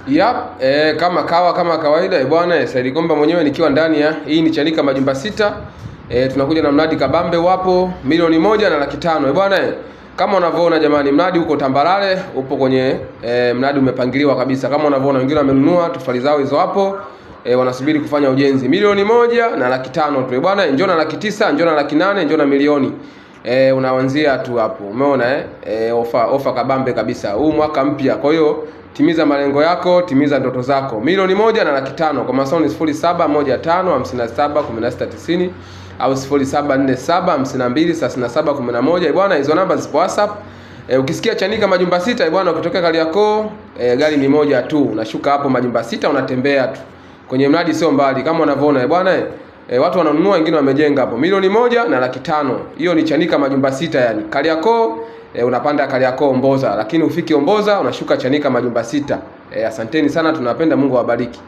Yep, kama kawa kama kawaida bwana, Said Komba mwenyewe nikiwa ndani ya hii ni Chanika majumba 6. Tunakuja na mradi kabambe wapo 1,500,000 bwana. Kama unavyoona jamani, mradi uko tambarare, upo kwenye mradi umepangiliwa kabisa. Kama unavyoona wengine wamenunua tofali zao hizo hapo, wanasubiri kufanya ujenzi. 1,500,000 tu bwana, njoo na 900,000, njoo na 800,000, njoo na milioni. Unaanzia tu hapo. Umeona eh? Ofa kabambe kabisa. Huu mwaka mpya. Kwa hiyo timiza malengo yako, timiza ndoto zako. 1,500,000. Kwa mawasiliano ni 0715 57 16 90 au 0747 52 37 11. Bwana, hizo namba zipo WhatsApp. Ukisikia Chanika majumba 6 bwana, ukitokea Kariakoo, gari ni moja tu. Unashuka hapo majumba 6 unatembea tu. Kwenye mradi sio mbali kama unavyoona bwana. Watu wananunua, wengine wamejenga hapo. 1,500,000. Hiyo ni Chanika majumba 6 yani. Kariakoo, unapanda Kariakoo Omboza, lakini ufiki Omboza unashuka Chanika majumba 6. Asanteni sana, tunawapenda, Mungu awabariki.